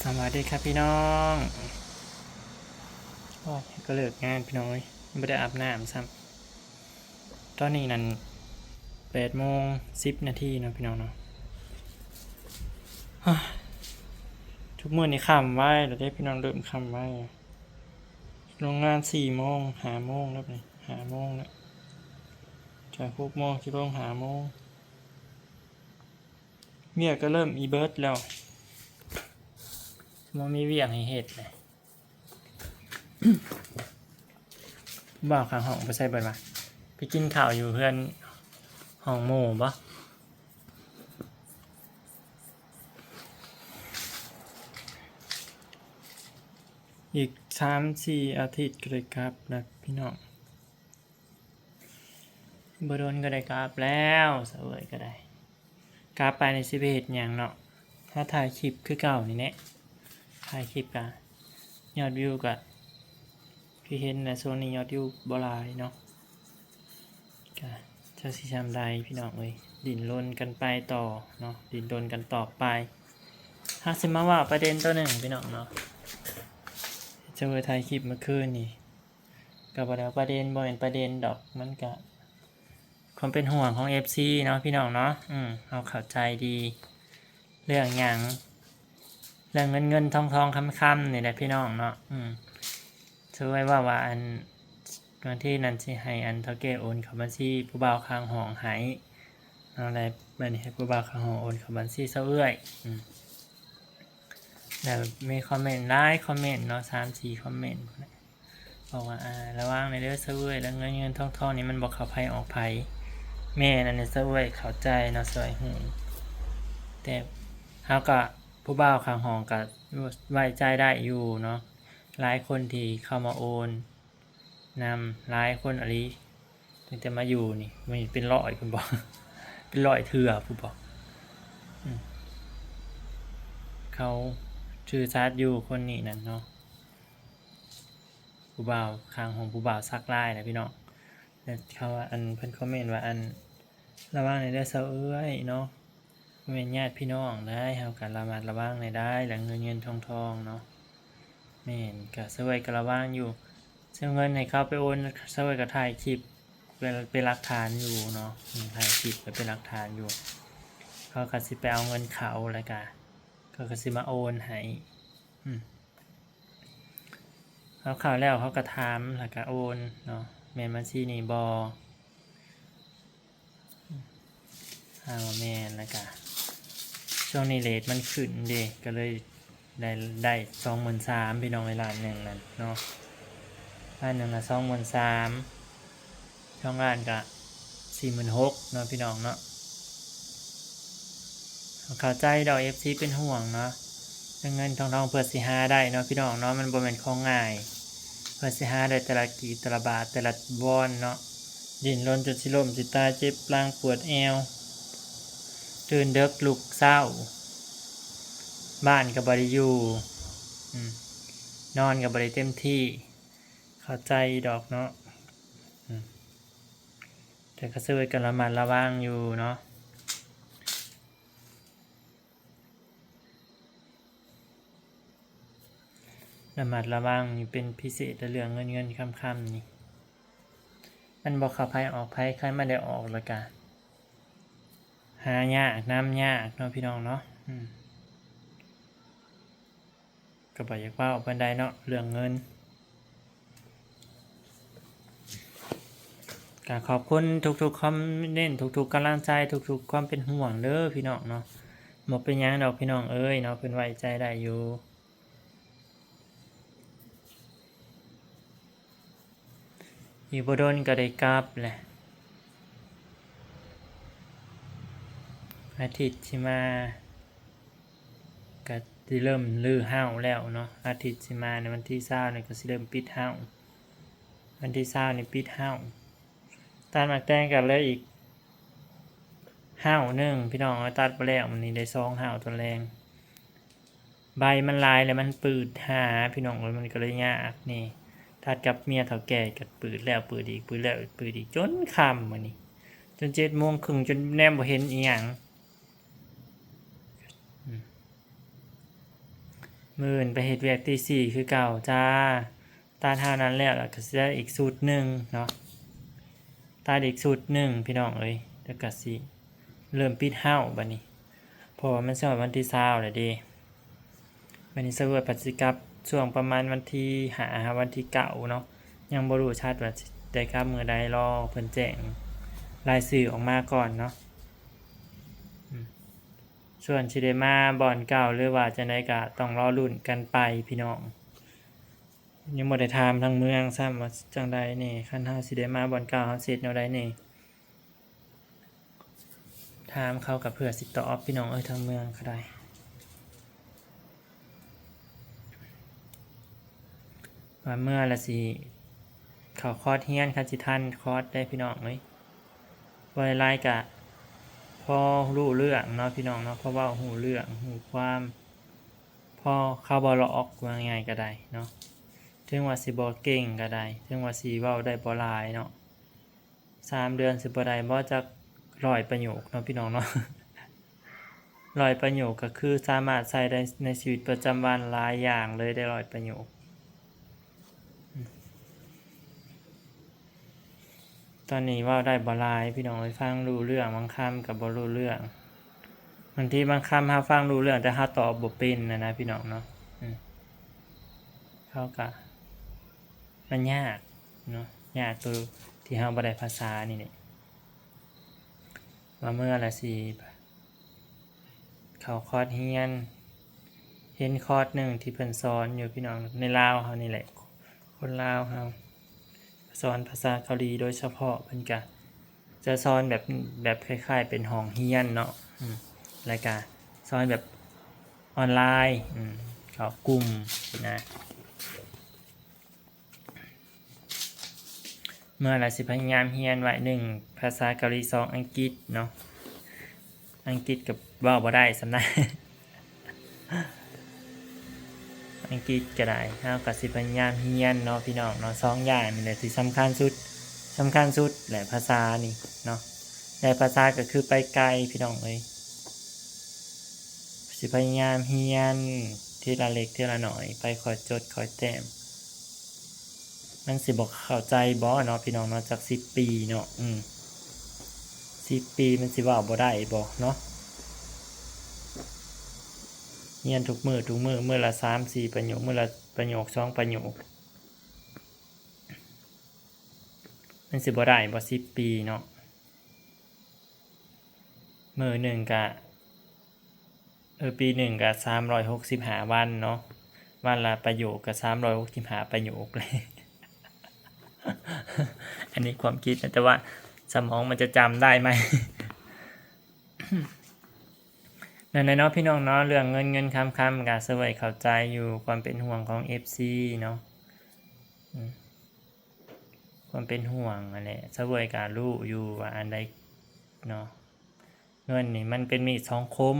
ສະຫວັດດີຄັບພີ່ນ້ອງ. ໂອ້ຍ ກໍເລີກງານພີ່ນ້ອງເອີຍ, ບໍ່ໄດ້ອາບນ້ຳຊ້ຳ. ຕອນນີ້ນັ້ນ ແປດໂມງສິບນາທີເນາະພີ່ນ້ອງເນາະ. ທຸກມື້ນີ້ຄ່ຳໄວແລ້ວເດ້ພີ່ນ້ອງ, ເລີ່ມຄ່ຳໄວ. ລົງງານສີ່ໂມງ ຫ້າໂມງແລ້ວນີ້, ຫ້າໂມງແລ້ວ. ຈາກຫົກໂມງຊິລົງ ຫ້າໂມງ. ວຽກກໍເລີ່ມອີເບີດແລ້ວ, ບໍ່ມີວຽກໃຫ້ເຮັດເລີຍ. ຜູ້ບ່າວຂ້າງຫ້ອງໄປໃສເບິດວະ? ໄປກິນເຂົ້າຢູ່ເຮືອນຫ້ອງໝູ່ບໍ? ອີກສາມສີ່ອາທິດກໍໄດ້ກັບນະພີ່ນ້ອງ. ບໍ່ດົນກໍໄດ້ກັບແລ້ວ ສາວເອີຍກໍໄດ້. ກັບໄປນີ້ຊິໄປເຮັດຫຍັງເນາະ? ຫາຖ່າຍຄລິບຄືເກົ່ານີ້ແຫຼະ, ຖ່າຍຄລິບກະ ຍອດວິວກະຄືເຫັນແຫຼະ, ຊ່ວງນີ້ຍອດວິວບໍ່ຫຼາຍເນາະ. ກະຈັກຊິຊ່ຳໃດພີ່ນ້ອງເອີຍ, ດີ້ນລົນກັນໄປຕໍ່ເນາະ, ດີ້ນລົນກັນຕໍ່ໄປ. ເຮົາຊິມາເວົ້າປະເດັນໂຕໜຶ່ງພີ່ນ້ອງເນາະ, ສາວເອີຍຖ່າຍຄລິບມື້ຄືນນີ້ ກໍບໍ່ໄດ້ວ່າປະເດັນ, ບໍ່ແມ່ນປະເດັນດອກ, ມັນກະຄວາມເປັນຫ່ວງຂອງເອັຟຊີເນາະພີ່ນ້ອງເນາະ. ອືມ ເຮົາເຂົ້າໃຈດີ ເລື່ອງຫຍັງ ເລື່ອງເງິນໆທອງໆຄຳໆນີ້ແຫຼະພີ່ນ້ອງເນາະ. ອືມ ຊ່ວຍເວົ້າວ່າ ອັນ ບາງທີນັ້ນຊິໃຫ້ອັນເຖົ້າແກ່ໂອນເຂົ້າບັນຊີຜູ້ບ່າວຂ້າງຫ້ອງໃຫ້ເນາະ, ແລ້ວບາດນີ້ໃຫ້ຜູ້ບ່າວຂ້າງຫ້ອງໂອນເຂົ້າບັນຊີສາວເອື້ອຍ. ອືມ ແລ້ວມີຄອມເມັນຫຼາຍຄອມເມັນເນາະ, ສາມສີ່ຄອມເມັນ ບອກວ່າ ອາ ລະວັງແດ່ເດີສາວເອື້ອຍ, ແລ້ວເງິນເງິນທອງທອງນີ້ມັນບໍ່ເຂົ້າໃຜອອກໃຜ. ແມ່ນ ອັນນີ້ສາວເອື້ອຍເຂົ້າໃຈເນາະ, ສາວເອື້ອຍຮູ້, ແຕ່ເຮົາກໍ ຜູ້ບ່າວຂ້າງຫ້ອງກໍໄວ້ໃຈໄດ້ຢູ່ເນາະ. ຫຼາຍຄົນທີ່ເຂົ້າມາໂອນນຳ, ຫຼາຍຄົນອີ່ຫຼີ, ຕັ້ງແຕ່ມາຢູ່ນີ້ ມີເປັນຮ້ອຍພຸ້ນບໍ, ເປັນຮ້ອຍເທື່ອພຸ້ນບໍ. ອືມ ເຂົາຊື່ສັດຢູ່ຄົນນີ້ນັ້ນເນາະ. ຜູ້ບ່າວຂ້າງຫ້ອງ ຜູ້ບ່າວສັກລາຍນະພີ່ນ້ອງ. ແລ້ວເຂົາວ່າ ອັນ ເພິ່ນຄອມເມັນວ່າ ອັນ ລະວັງແດ່ເດີສາວເອື້ອຍເນາະ, ບໍ່ແມ່ນຍາດພີ່ນ້ອງໃດ໋, ເຮົາກໍລະມັດລະວັງແດ່ໄດ໋ ເລື່ອງເງິນເງິນທອງທອງເນາະ. ແມ່ນ ກໍສາວເອື້ອຍກໍລະວັງຢູ່, ເອົາເງິນໃຫ້ເຂົາໄປໂອນ, ສາວເອື້ອຍກໍຖ່າຍຄລິບເປັນ ເປັນຫຼັກຖານຢູ່ເນາະ. ອືມ ຖ່າຍຄລິບໄວ້ເປັນຫຼັກຖານຢູ່, ເຂົາກໍຊິໄປເອົາເງິນເຂົາ ແລ້ວກໍ ເຂົາກໍຊິມາໂອນໃຫ້. ອືມ ເອົາເຂົ້າແລ້ວເຂົາກໍຖາມ ແລ້ວກໍໂອນເນາະ, ແມ່ນບັນຊີນີ້ບໍ່? ຖ້າວ່າແມ່ນ ແລ້ວກະຊ່ວງນີ້ເຣດມັນຂຶ້ນເດ້ ກໍເລີຍໄດ້ ໄດ້ສອງໝື່ນສາມ ພີ່ນ້ອງເອີຍ, ລ້ານໜຶ່ງນັ້ນເນາະ, ລ້ານໜຶ່ງນະສອງໝື່ນສາມ ສອງລ້ານກະສີ່ໝື່ນຫົກເນາະ ພີ່ນ້ອງເນາະ. ເຂົ້າໃຈດອກ ເອັຟຊີ ເປັນຫ່ວງເນາະ, ເງິນເງິນທອງທອງເພື່ອຊິຫາໄດ້ເນາະ ພີ່ນ້ອງເນາະ, ມັນບໍ່ແມ່ນຂອງງ່າຍ ເພື່ອຊິຫາໄດ້ແຕ່ລະກີບ ແຕ່ລະບາດ ແຕ່ລະວອນເນາະ. ດີ້ນລົນຈົນຊິລົ້ມຊິຕາຍ ເຈັບຫຼັງປວດແອວ, ຕື່ນເດິກລຸກເຊົ້າ, ບ້ານກໍບໍ່ໄດ້ຢູ່, ອືມ ນອນກໍບໍ່ໄດ້ເຕັມທີ່. ເຂົ້າໃຈດອກເນາະ, ອືມ ແຕ່ກໍເຊີຍກັນລະມັດລະວັງຢູ່ເນາະ. ລະມັດລະວັງຢູ່ເປັນພິເສດ ແລະ ເລື່ອງເງິນເງິນຄຳຄຳນີ້ ມັນບໍ່ເຂົ້າໃຜອອກໃຜ, ຄັນມັນໄດ້ອອກແລ້ວກະຫາຍາກນຳຍາກເນາະ ພີ່ນ້ອງເນາະ. ອືມ ກໍບໍ່ຢາກເວົ້າປານໃດເນາະ ເລື່ອງເງິນ. ກໍຂອບຄຸນທຸກໆຄອມເມັນ, ທຸກໆກຳລັງໃຈ, ທຸກໆຄວາມເປັນຫ່ວງເດີ ພີ່ນ້ອງເນາະ. ບໍ່ເປັນຫຍັງດອກ ພີ່ນ້ອງເອີຍເນາະ, ເພິ່ນໄວ້ໃຈໄດ້ຢູ່. ອີກບໍ່ດົນກໍໄດ້ກັບແຫຼະ, ອາທິດຊິມາກໍຊິເລີ່ມຮື້ເຫົ້າແລ້ວເນາະ. ອາທິດຊິມາໃນວັນທີຊາວນີ້ກໍຊິເລີ່ມປິດເຫົ້າ, ວັນທີຊາວນີ້ປິດເຫົ້າ. ຕັດໝາກແຕງກໍເຫຼືອອີກເຫົ້າໜຶ່ງ ພີ່ນ້ອງເອີຍ, ຕັດບໍ່ແລ້ວ. ມື້ນີ້ໄດ້ສອງເຫົ້າຕອນແລງ. ໃບມັນຫຼາຍແລ້ວມັນປືດຫາ ພີ່ນ້ອງເອີຍ, ມັນກໍເລີຍຍາກນີ້. ຕັດກັບເມຍເຖົ້າແກ່ກໍປືດແລ້ວປືດອີກ, ປືດແລ້ວປືດອີກ ຈົນຄ່ຳມື້ນີ້, ຈົນເຈັດໂມງເຄິ່ງ ຈົນແນມບໍ່ເຫັນອີ່ຫຍັງ. ອືມ ອືມ ມື້ອື່ນໄປເຮັດວຽກຕີສີ່ຄືເກົ່າຈ້າ. ຕັດຮາວນັ້ນແລ້ວ ແລ້ວກໍຊິໄດ້ອີກຊຸດໜຶ່ງເນາະ, ຕັດອີກຊຸດໜຶ່ງພີ່ນ້ອງເອີຍ, ແລ້ວກໍຊິເລີ່ມປິດເຮົາບັດນີ້ ເພາະວ່າມັນຊິຮອດວັນທີຊາວແລ້ວເດ້. ບັດນີ້ສະເວີດພັດຊິກັບຊ່ວງປະມານວັນທີຫ້າຫາວັນທີເກົ້າເນາະ, ຍັງບໍ່ຮູ້ຊັດວ່າຊິໄດ້ກັບມື້ໃດ, ລໍເພິ່ນແຈ້ງລາຍຊື່ອອກມາກ່ອນເນາະ. ອືມ ສ່ວນຊິໄດ້ມາບ່ອນເກົ່າ ຫຼືວ່າຈັ່ງໃດກໍຕ້ອງລໍລຸ້ນກັນໄປພີ່ນ້ອງ. ຍັງບໍ່ໄດ້ຖາມທາງເມືອງຊ້ຳວ່າຈັ່ງໃດແດ່, ຄັນເຮົາຊິໄດ້ມາບ່ອນເກົ່າ ເຮົາຊິເຮັດແນວໃດແດ່? ຖາມເຂົາກໍເພື່ອຊິຕອບພີ່ນ້ອງເອີຍ, ທາງເມືອງກໍໄດ້ ວ່າເມື່ອລະຊິເຂົ້າຄອດຮຽນ, ຄັນຊິທັນຄອດໄດ້ພີ່ນ້ອງເອີຍ. ເວົ້າຫຼາຍໆກະພໍຮູ້ເລື່ອງເນາະພີ່ນ້ອງເນາະ, ພໍເວົ້າຮູ້ເລື່ອງ ຮູ້ຄວາມ, ພໍເຂົາບໍ່ຫຼອກ, ວ່າງ່າຍໆກໍໄດ້ເນາະ. ເຖິງວ່າຊິບໍ່ເກັ່ງກໍໄດ້, ເຖິງວ່າຊິເວົ້າໄດ້ບໍ່ຫຼາຍເນາະ, ສາມເດືອນຊິບໍ່ໄດ້ບໍ່ຈັກຮ້ອຍປະໂຫຍກເນາະພີ່ນ້ອງເນາະ. ຮ້ອຍປະໂຫຍກກໍຄືສາມາດໃຊ້ໄດ້ໃນຊີວິດປະຈຳວັນຫຼາຍຢ່າງເລີຍ, ໄດ້ຮ້ອຍປະໂຫຍກ. ຕອນນີ້ເວົ້າໄດ້ບໍ່ຫຼາຍພີ່ນ້ອງເອີຍ, ຟັງຮູ້ເລື່ອງ, ບາງຄຳກໍບໍ່ຮູ້ເລື່ອງ. ບາງທີບາງຄຳເຮົາຟັງຮູ້ເລື່ອງ ແຕ່ເຮົາຕອບບໍ່ເປັນນະນະພີ່ນ້ອງເນາະ. ອືມ ເຮົາກໍ ມັນຍາກເນາະ, ຍາກໂຕທີ່ເຮົາບໍ່ໄດ້ພາສານີ້ແຫຼະ. ວ່າເມື່ອລະຊິເຂົ້າຄອດຮຽນ, ເຫັນຄອດໜຶ່ງທີ່ເພິ່ນສອນຢູ່ພີ່ນ້ອງ, ໃນລາວເຮົານີ້ແຫຼະ, ຄົນລາວເຮົາສອນພາສາເກົາຫຼີໂດຍສະເພາະ, ເພິ່ນກະຈະສອນແບບ ແບບຄ້າຍໆເປັນຫ້ອງຮຽນເນາະ, ອືມ ແລ້ວກະສອນແບບອອນລາຍ, ອືມ ເຂົ້າກຸ່ມນະ. ເມື່ອລະຊິພະຍາຍາມຮຽນໄວ້ ໜຶ່ງ ພາສາເກົາຫຼີ, ສອງ ອັງກິດເນາະ, ອັງກິດກໍເວົ້າບໍ່ໄດ້ສ່ຳໃດ, ອັງກິດກໍໄດ້. ເຮົາກໍຊິພະຍາຍາມຮຽນເນາະພີ່ນ້ອງເນາະ, ສອງຢ່າງນີ້ແຫຼະທີ່ສຳຄັນສຸດ, ສຳຄັນສຸດແຫຼະພາສານີ້ເນາະ. ແລະພາສາກໍຄືໄປໄກພີ່ນ້ອງເອີຍ, ຊິພະຍາຍາມຮຽນທີລະເລັກທີລະໜ້ອຍໄປ, ຄ່ອຍຈົດຄ່ອຍແຕ້ມ. ມັນຊິບໍ່ເຂົ້າໃຈບໍ່ເນາະພີ່ນ້ອງເນາະ, ຈັກສິບປີເນາະ, ອືມ ສິບປີມັນຊິເວົ້າບໍ່ໄດ້ບໍ່ເນາະ. ຮຽນທຸກມື້ທຸກມື້, ມື້ລະສາມສີ່ປະໂຫຍກ, ມື້ລະປະໂຫຍກສອງປະໂຫຍກ, ມັນຊິບໍ່ໄດ້ບໍ່ສິບປີເນາະ. ມື້ໜຶ່ງກະ ເອີ ປີໜຶ່ງກະສາມຮ້ອຍຫົກສິບຫ້າວັນເນາະ, ວັນລະປະໂຫຍກກະສາມຮ້ອຍຫົກສິບຫ້າປະໂຫຍກເລີຍ. ອັນນີ້ຄວາມຄິດນະ, ແຕ່ວ່າສະໝອງມັນຈະຈຳໄດ້ໄໝ? ນັ້ນແຫຼະເນາະພີ່ນ້ອງເນາະ, ເລື່ອງເງິນເງິນຄຳຄຳກະສະເຫວີຍເຂົ້າໃຈຢູ່, ຄວາມເປັນຫ່ວງຂອງເອັຟຊີເນາະ, ອືມ ຄວາມເປັນຫ່ວງຫັ້ນແຫຼະ, ສະເຫວີຍກະຮູ້ຢູ່ວ່າອັນໃດເນາະ. ເງິນນີ້ມັນເປັນມີດສອງຄົມ,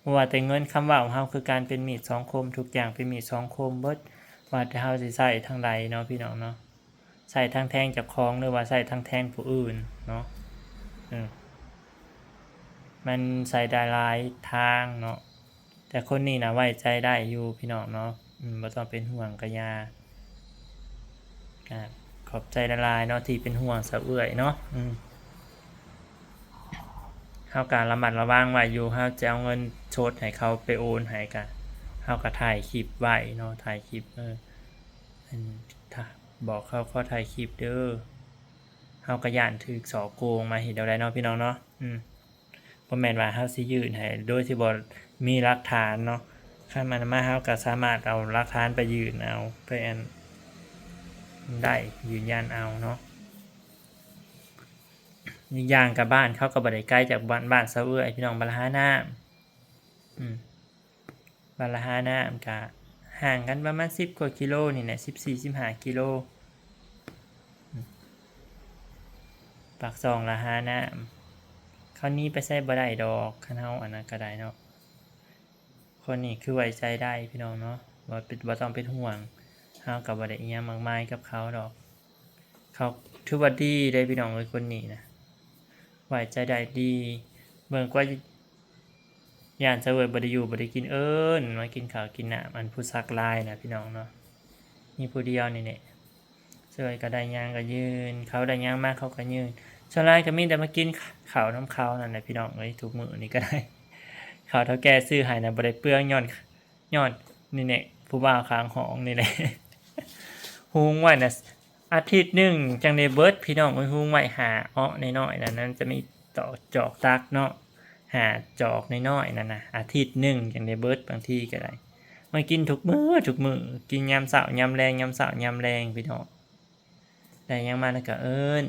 ບໍ່ວ່າແຕ່ເງິນ, ຄຳເວົ້າເຮົາຄືການເປັນມີດສອງຄົມ, ທຸກຢ່າງເປັນມີດສອງຄົມເບິດ, ວ່າແຕ່ເຮົາຊິໃຊ້ທາງໃດເນາະພີ່ນ້ອງເນາະ, ໃຊ້ທັງແທງເຈົ້າຂອງ ຫຼືວ່າໃຊ້ທັງແທງຜູ້ອື່ນເນາະ. ເອີ ມັນໃຊ້ໄດ້ຫຼາຍທາງເນາະ. ແຕ່ຄົນນີ້ນະໄວ້ໃຈໄດ້ຢູ່ພີ່ນ້ອງເນາະ, ອືມ ບໍ່ຕ້ອງເປັນຫ່ວງກະຢ່າ. ກະຂອບໃຈຫຼາຍໆເນາະທີ່ເປັນຫ່ວງສາວເອື້ອຍເນາະ, ອືມ ເຮົາກະລະມັດລະວັງໄວ້ຢູ່, ເຮົາຈະເອົາເງິນສົດໃຫ້ເຂົາໄປໂອນໃຫ້ກະ ເຮົາກະຖ່າຍຄລິບໄວ້ເນາະ, ຖ່າຍຄລິບ ເອີ ອັນ ຖ້າ ບອກເຂົາຂໍຖ່າຍຄລິບເດີ, ເຮົາກະຢ້ານຖືກສໍ້ໂກງມາເຮັດແນວໃດເນາະ ພີ່ນ້ອງເນາະ, ອືມ. ບໍ່ແມ່ນວ່າເຮົາຊິຍື່ນໃຫ້ໂດຍທີ່ບໍ່ມີຫຼັກຖານເນາະ, ຄັນມັນມາເຮົາກໍສາມາດເອົາຫຼັກຖານໄປຍື່ນເອົາ ໄປອັນ ໄດ້ ຢືນຢັນເອົາເນາະ. ອີກຢ່າງກໍບ້ານເຂົາກໍບໍ່ໄດ້ໄກຈາກບ້ານ ບ້ານສາວເອື້ອຍ ພີ່ນ້ອງ, ບ້ານລະຫານ້ຳ ອືມ. ບ້ານລະຫານ້ຳກະຫ່າງກັນປະມານສິບກວ່າກິໂລນີ້ແຫຼະ, ສິບສີ່ ສິບຫ້າກິໂລ. ປາກຊ່ອງລະຫານ້ຳ, ເຂົາໜີໄປໃສບໍ່ໄດ້ດອກ, ຄັນເຮົາອັນນັ້ນກໍໄດ້ເນາະ. ຄົນນີ້ຄືໄວ້ໃຈໄດ້ພີ່ນ້ອງເນາະ, ບໍ່ເປັນ ບໍ່ຕ້ອງເປັນຫ່ວງ, ເຮົາກໍບໍ່ໄດ້ອີ່ຫຍັງມາກມາຍກັບເຂົາດອກ. ເຂົາຖືວ່າດີເດ້ພີ່ນ້ອງເອີຍ, ຄົນນີ້ນະ ໄວ້ໃຈໄດ້ດີ. ເບິ່ງກວ່າ ຢ້ານສາວເອີຍບໍ່ໄດ້ຢູ່ບໍ່ໄດ້ກິນ ເອີ້ນມາກິນເຂົ້າກິນນ້ຳ ອັນຜູ້ສັກລາຍນະພີ່ນ້ອງເນາະ ມີຜູ້ດຽວນີ້ແຫຼະ. ສາວເອີຍກໍໄດ້ຫຍັງກໍຍື່ນ ເຂົາໄດ້ຫຍັງມາເຂົາກໍຍື່ນ ສ່ວນຫຼາຍກໍມີແຕ່ມາກິນເຂົ້ານຳເຂົານັ້ນແຫຼະພີ່ນ້ອງເອີຍ. ທຸກມື້ນີ້ກໍໄດ້ ເຂົ້າເຖົ້າແກ່ຊື້ໃຫ້ນະ ບໍ່ໄດ້ເປືອງ ຍ້ອນ ຍ້ອນນີ້ແຫຼະ ຜູ້ບ່າວຂ້າງຫ້ອງນີ້ແຫຼະ ຫຸງໄວ້ນະ ອາທິດໜຶ່ງຈັ່ງໄດ້ເບິດພີ່ນ້ອງເອີຍ. ຫຸງໄວ້ຫ້າເອາະນ້ອຍໆນັ້ນ ມັນຈະມີຕອກ ຈອກຕັກເນາະ ຫ້າຈອກນ້ອຍໆນັ້ນນະ ອາທິດໜຶ່ງຈັ່ງໄດ້ເບິດ. ບາງທີກໍໄດ້ມາກິນທຸກມື້ ທຸກມື້ ກິນຍາມເຊົ້າຍາມແລງ ຍາມເຊົ້າຍາມແລງພີ່ນ້ອງ. ໄດ້ຫຍັງມາແລ້ວກໍເອີ້ນ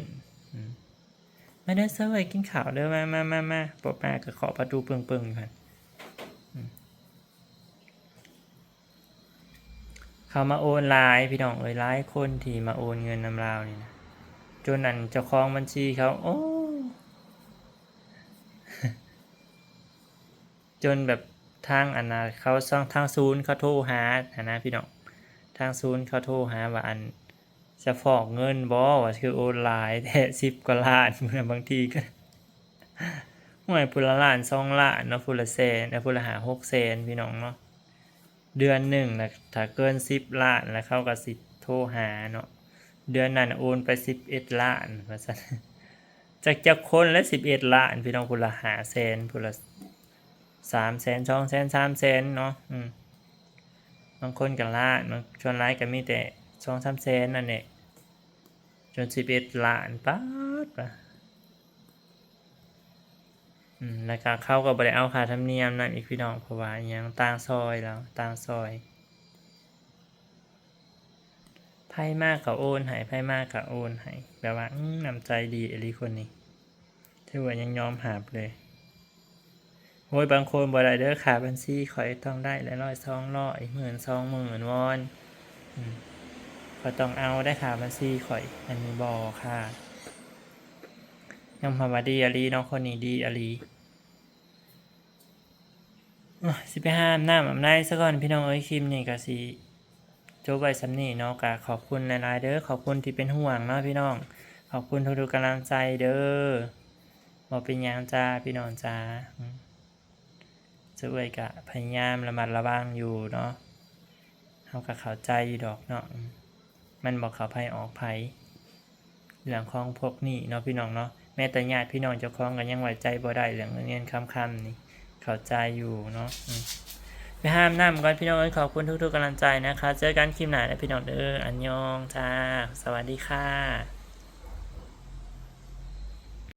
ອືມ ມາເດີສາວເອີຍ ກິນເຂົ້າເດີ ມາ ມາ ມາ ມາ. ບໍ່ມາກໍເຄາະປະຕູເປິ້ງໆຢູ່ຫັ້ນ ອືມ. ເຂົາມາໂອນຫຼາຍພີ່ນ້ອງເອີຍ ຫຼາຍຄົນທີ່ມາໂອນເງິນນຳລາວນີ້ນະ ຈົນອັນເຈົ້າຂອງບັນຊີເຂົາ ໂອ້ ຈົນແບບທາງອັນນະ ເຂົາ ທາງສູນເຂົາໂທຫາຫັ້ນນະພີ່ນ້ອງ ທາງສູນເຂົາໂທຫາວ່າ ອັນ ຈະຟອກເງິນບໍ່ ວ່າຄືໂອນຫຼາຍແທ້ ສິບກວ່າລ້ານພຸ້ນນະ. ບາງທີກໍ ໂອ້ຍ ຜູ້ລະລ້ານສອງລ້ານເນາະ ຜູ້ລະແສນ ເອີ ຜູ້ລະຫ້າຫົກແສນພີ່ນ້ອງເນາະ. ເດືອນໜຶ່ງນະ ຖ້າເກີນສິບລ້ານແລ້ວ ເຂົາກໍຊິໂທຫາເນາະ. ເດືອນນັ້ນໂອນໄປສິບເອັດລ້ານວ່າຊັ້ນ ຈັກ ຈັກຄົນແຫຼະ ສິບເອັດລ້ານພີ່ນ້ອງ ຜູ້ລະຫ້າແສນ ຜູ້ລະສາມແສນ ສອງແສນ ສາມແສນເນາະ ອືມ. ບາງຄົນກໍລ້ານ ບາງ ສ່ວນຫຼາຍກໍມີແຕ່ສອງສາມແສນນັ້ນແຫຼະ ຈົນສິບເອັດລ້ານ ປາດວ່າ ອືມ ແລ້ວກໍເຂົາກໍບໍ່ໄດ້ເອົາຄ່າທຳນຽມນຳອີກພີ່ນ້ອງ ເພາະວ່າຫຍັງ ຕ່າງຊອຍລາວ ຕ່າງຊອຍ. ໃຜມາກໍໂອນໃຫ້ ໃຜມາກໍໂອນໃຫ້ ແບບວ່າ ອືມ ນ້ຳໃຈດີອີ່ຫຼີຄົນນີ້ ຖືວ່າຍັງຍອມຮັບເລີຍ. ໂອ້ຍ ບາງຄົນບໍ່ໄດ້ເດີ ຄ່າບັນຊີຂ້ອຍຕ້ອງໄດ້ຫຼາຍຮ້ອຍສອງຮ້ອຍ ໝື່ນສອງໝື່ນວອນ ອືມ ຂ້ອຍຕ້ອງເອົາໄດ໋ຄ່າບັນຊີຂ້ອຍ ອັນນີ້ບໍ່ຄ່າ ຍອມຮັບວ່າດີອີ່ຫຼີເນາະ ຄົນນີ້ດີອີ່ຫຼີ. ໂອ້ຍ ຊິໄປຫາອາບນ້ຳອາບໃນສາກ່ອນພີ່ນ້ອງເອີຍ ຄລິບນີ້ກໍຊິຈົບໄວ້ສ່ຳນີ້ເນາະ. ກໍຂອບຄຸນຫຼາຍໆເດີ ຂອບຄຸນທີ່ເປັນຫ່ວງເນາະພີ່ນ້ອງ ຂອບຄຸນທຸກໆກຳລັງໃຈເດີ. ບໍ່ເປັນຫຍັງຈ້າພີ່ນ້ອງຈ້າ ອືມ ສາວເອື້ອຍກະພະຍາຍາມລະມັດລະວັງຢູ່ເນາະ ເຮົາກະເຂົ້າໃຈຢູ່ດອກເນາະ ມັນບໍ່ເຂົ້າໃຜອອກໃຜ ເລື່ອງຂອງພວກນີ້ເນາະພີ່ນ້ອງເນາະ ແມ້ແຕ່ຍາດພີ່ນ້ອງເຈົ້າຂອງກະຍັງໄວ້ໃຈບໍ່ໄດ້ ເລື່ອງເງິນຄຳຄຳນີ້ ເຂົ້າໃຈຢູ່ເນາະ ໄປຫາອາບນ້ຳກ່ອນພີ່ນ້ອງເອີຍ ຂອບຄຸນທຸກໆກຳລັງໃຈນະຄະ ເຈີກັນຄລິບໜ້າເດີພີ່ນ້ອງເດີ ອັນຍອງຈ້າ ສະຫວັດດີຄ່ະ.